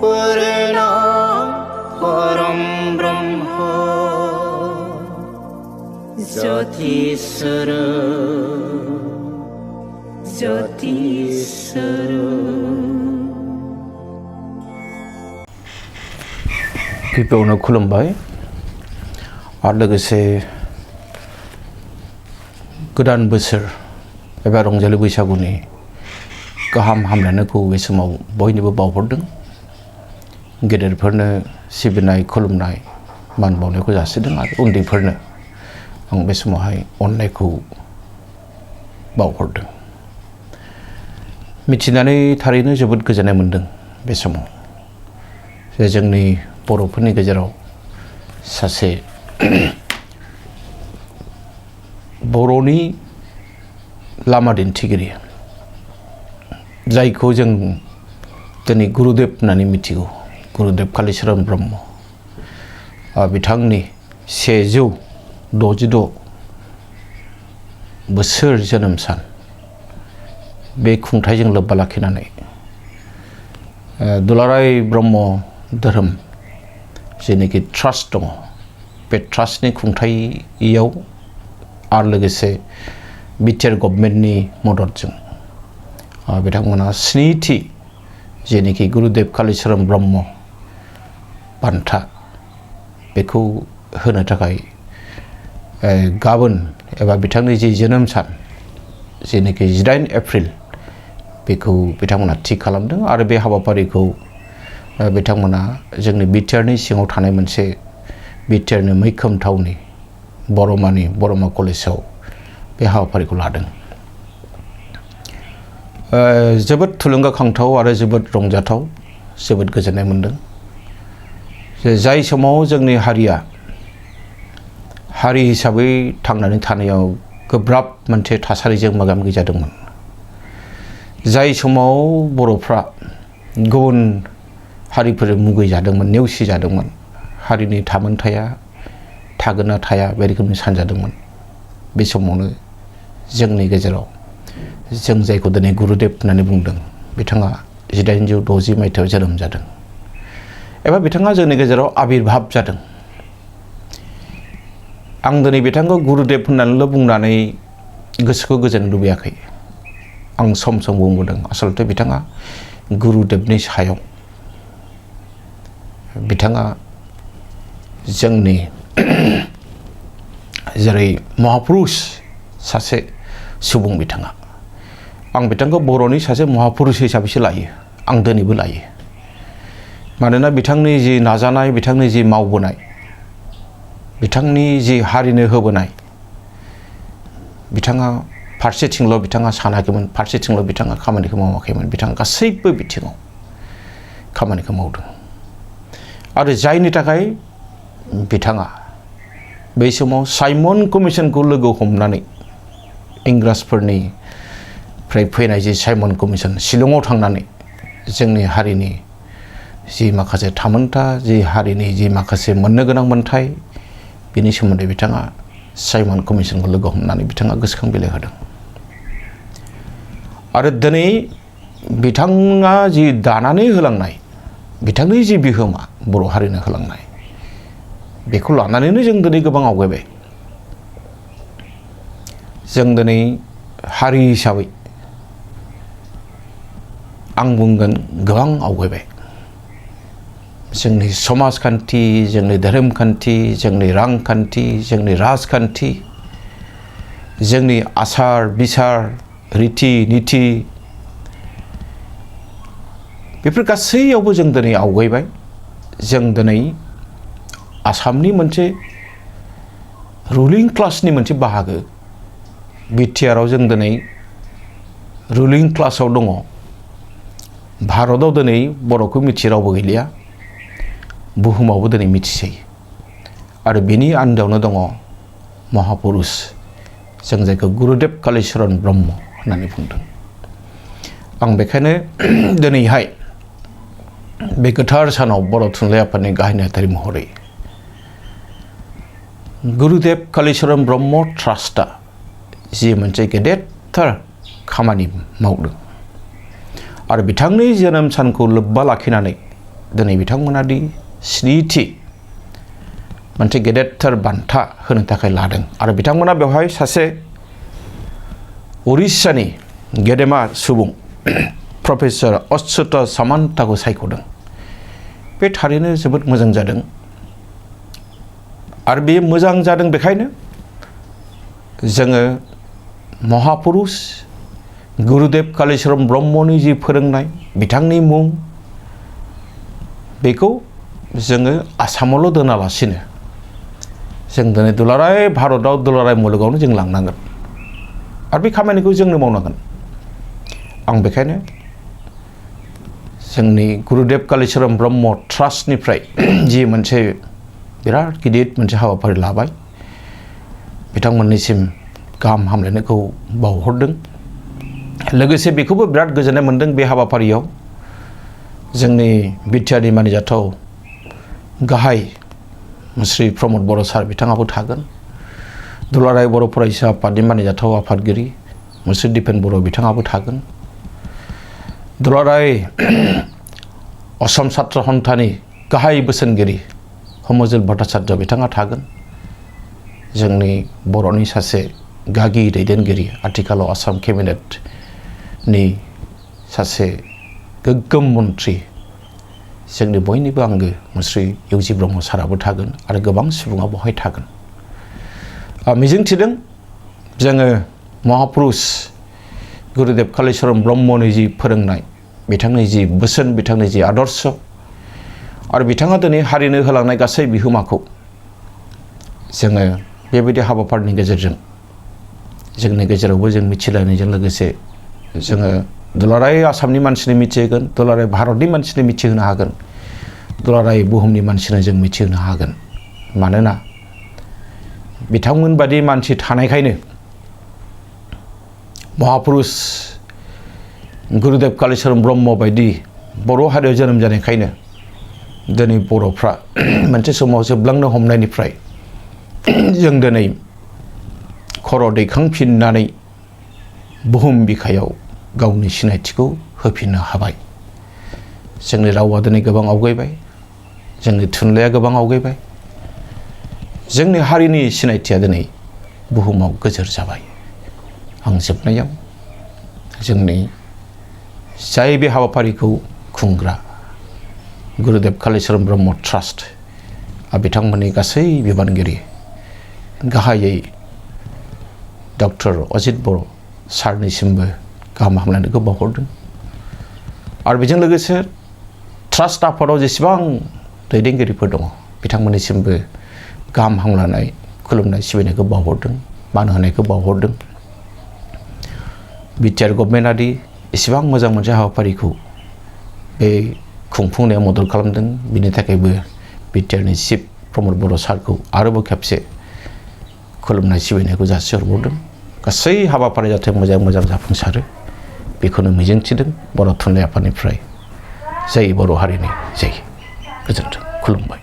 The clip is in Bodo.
पूर्ण परम ब्रह्म ज्योतिस्वर गिबियावनो खुलुमबाय आरो लोगोसे गोदान बोसोर एबा रंजालि बैसागुनि गाहाम हामलायनायखौ बे समाव बयनोबो बावहरदों। गेदेरफोरनो सिबिनाय खुलुमनाय मान बावनायखौ जासिदों आरो उन्दैफोरनो आं बे समावहाय अननायखौ बावहरदों। मिथिनानै थारैनो जोबोद गोजोननाय मोनदों बे समाव जे जोंनि बर'फोरनि गेजेराव सासे बर'नि लामा दिन्थिगिरि जायखौ जों दिनै गुरुदेव होननानै मिथिगौ, गुरुदेव कालिचरण ब्रह्म, बिथांनि 166 बोसोर जोनोम सान बे खुंथायजों लोब्बा लाखिनानै दुलाराय ब्रह्म धोरोम जेनेखि ट्रास्ट दङ, बे ट्रास्टनि खुंथायाव आरो लोगोसे बिटिआर गभर्नमेन्टनि मददजों बिथांमोना 7थि जेनेखि गुरुदेव कालिचरण ब्रह्म बान्था बेखौ होनो थाखाय गाबोन एबा बिथांनि जि जोनोम सान जेनेखि 18 एप्रिल बेखौ बिथांमोना थि खालामदों आरो बे हाबाफारिखौ बिथांमोना जोंनि बिटिआरनि सिङाव थानाय मोनसे बिटिआरनि मैखोम थावनि बरमा कलेजाव बे हाबाफारिखौ लादों। जोबोद थुलुंगाखांथाव आरो जोबोद रंजाथाव, जोबोद गोजोननाय मोनदों जे जाय समाव जोंनि हारिया हारि हिसाबै थांनानै थानायाव गोब्राब मोनसे थासारिजों मोगा मोगि जादोंमोन, जाय समाव बर'फ्रा गुबुन हारिफोरजों मुगैजादोंमोन, नेवसिजादोंमोन, हारिनि थामोनथाया थागोन ना थाया बे रोखोमनि सानजादोंमोन, बे समावनो जोंनि गेजेराव जों जायखौ दिनै गुरुदेव होननानै बुंदों बिथाङा 1860 मायथाइयाव जोनोम जादों एबा बिथाङा जोंनि गेजेराव आबिर्भाब जादों। आं दिनै बिथांखौ गुरुदेव होननानैल' बुंनानै गोसोखौ गोजोन लुबैयाखै। आं सम सम बुंबोदों आसलथे बिथाङा गुरुदेवनि सायाव बिथाङा जोंनि जेरै महापुरुष सासे सुबुं बिथाङा, आं बिथांखौ बर'नि सासे महापुरुष हिसाबैसो लायो, आं दिनैबो लायो। मानोना बिथांनि जि नाजानाय, बिथांनि जि मावबोनाय, बिथांनि जि हारिनो होबोनाय, बिथाङा फारसेथिंल' बिथाङा सानाखैमोन, फारसेथिंल' बिथाङा खामानिखौ मावाखैमोन, बिथाङा गासैबो बिथिङाव खामानिखौ मावदों आरो जायनि थाखाय बिथाङा बै समाव साइमन कमिसनखौ लोगो हमनानै इंराजफोरनिफ्राय फैनाय जि साइमन कमिसन शिलंआव थांनानै जोंनि हारिनि जि माखासे थामोनथा, जि हारिनि जि माखासे मोननो गोनां मोन्थाय बेनि सोमोन्दै बिथाङा साइमन कमिसनखौ लोगो हमनानै बिथाङा गोसोखां बिलाइ होदों आरो दिनै बिथाङा जि दानानै होलांनाय, बिथांनि जि बिहोमा बर' हारिनो होलांनाय, बेखौ लानानैनो जों दिनै गोबां आवगायबाय। जों दिनै हारि हिसाबै आं बुंगोन गोबां आवगायबाय। जोंनि समाजखान्थि, जोंनि धोरोमखान्थि, जोंनि रांखान्थि, जोंनि राजखान्थि, जोंनि आसार बिसार, रिति निति, बेफोर गासैयावबो जों दिनै आवगायबाय। जों दिनै आसामनि मोनसे रुलिं क्लासनि मोनसे बाहागो, बिटिआराव जों दिनै रुलिं क्लासाव दङ। भारताव दिनै बर'खौ मिथियै रावबो गैलिया, बुहुमावबो दिनै मिथिसै आरो बेनि आन्दोआवनो दङ महापुरुष, जों जायखौ गुरुदेव कालिचरण ब्रह्म होननानै बुंदों। आं बेखायनो दिनैहाय बे गोथार सानाव बर' थुनलाइ आफादनि गाहाय नेहाथारि महरै गुरुदेव कालिचरण ब्रह्म ट्रास्टआ जि मोनसे गेदेरथार खामानि मावदों आरो बिथांनि जोनोम सानखौ लोब्बा लाखिनानै दिनै बिथांमोना दि स्निथि मोनसे गेदेरथार बान्था होनो थाखाय लादों आरो बिथांमोना बेवहाय सासे उरिष्यानि गेदेमा सुबुं प्रफेसर अच्युत सामन्ताखौ सायख'दों। बे थारैनो जोबोद मोजां जादों आरो बे मोजां जादों बेखायनो जोङो महापुरुष गुरुदेव कालिचरण ब्रह्मनि जि फोरोंनाय बिथांनि मुं बेखौ जोङो आसामावल' दोनालासिनो जों दिनै दुलाराय भारताव दुलाराय मुलुगावनो जों लांनांगोन आरो बे खामानिखौ जोंनो मावनांगोन। आं बेखायनो जोंनि गुरुदेव कालिचरण ब्रह्म ट्रास्टनिफ्राय जि मोनसे बिराद गिदिर मोनसे हाबाफारि लाबाय बिथांमोननिसिम गाहाम हामलायनायखौ बावहरदों। लोगोसे बेखौबो बिराद गोजोननाय मोनदों बे हाबाफारियाव जोंनि बिटिआरनि मानिजाथाव गाहाय श्री प्रमद बर' सार बिथाङाबो थागोन। दुलाराय बर' फरायसा आफादनि मानिजाथाव आफादगिरि मुस्रि दिपेन बर' बिथाङाबो थागोन। दुलाराय असम छात्र सन्थानि गाहाय बोसोनगिरि हमजुल भट्टाचार्य बिथाङा थागोन। जोंनि बर'नि सासे गागि दैदेनगिरि आथिखालाव आसाम केबिनेटनि सासे गोग्गोम मन्त्रि जोंनि बयनिबो आंगो मुस्रि 𝘽𝙍 ब्रह्म साराबो थागोन आरो गोबां सुबुङा बेवहाय थागोन। मिजिंथिदों जोङो महापुरुष गुरुदेव कालिचरण ब्रह्मनि जि फोरोंनाय बिथांनि जि बोसोन बिथांनि जि आदर्श आरो बिथाङा दिनै हारिनो होलांनाय गासै बिहोमाखौ जोङो बेबायदि हाबाफारिनि गेजेरजों जोंनि गेजेरावबो जों मिथिलायनायजों लोगोसे जोङो दुलाराय आसामनि मानसिनो मिथिहोगोन, दुलाराय भारतनि मानसिनो मिथिहोनो हागोन, दुलाराय बुहुमनि मानसिनो जों मिथिहोनो हागोन। मानोना बिथांमोन बादि मानसि थानायखायनो महापुरुष गुरुदेव कालिचरण ब्रह्म बायदि बर' हारियाव जोनोम जानायखायनो दिनै बर'फ्रा मोनसे समाव जोबलांनो हमनायनिफ्राय जों दिनै खर' दैखांफिननानै बुहुम बिखायाव गावनि सिनायथिखौ होफिननो हाबाय। जोंनि रावा दिनै गोबां आवगायबाय, जोंनि थुनलाइया गोबां आवगायबाय, जोंनि हारिनि सिनायथिया दिनै बुहुमाव गोजोर जाबाय। आं जोबनायाव जोंनि जाय बे हाबाफारिखौ खुंग्रा गुरुदेव कालिचरण ब्रह्म ट्रास्ट बिथांमोननि गासै बिबानगिरि गाहायै डक्टर अजित बर' सारनिसिमबो गाहाम हामलायनायखौ बावहरदों आरो बेजों लोगोसे ट्रास्ट आफादाव जेसेबां दैदेनगिरिफोर दङ बिथांमोननिसिमबो गाहाम हामलायनाय खुलुमनाय सिबिनायखौ बावहरदों, मान होनायखौ बावहरदों। बिटिआर गभर्नमेन्टआ दि एसेबां मोजां मोनसे हाबाफारिखौ बे खुंफुंनायाव मदद खालामदों बिनि थाखायबो बिटिआरनि चिफ प्रमद बर' सारखौ आरोबाव खेबसे खुलुमनाय सिबिनायखौ जासिहरबावदों। गासै हाबाफारि जाहाथे मोजां मोजां जाफुंसारो बेखौनो मिजिंथिदों बर' थुनलाइ आफादनिफ्राय। जय बर' हारिनि जय। गोजोन्थों। खुलुमबाय।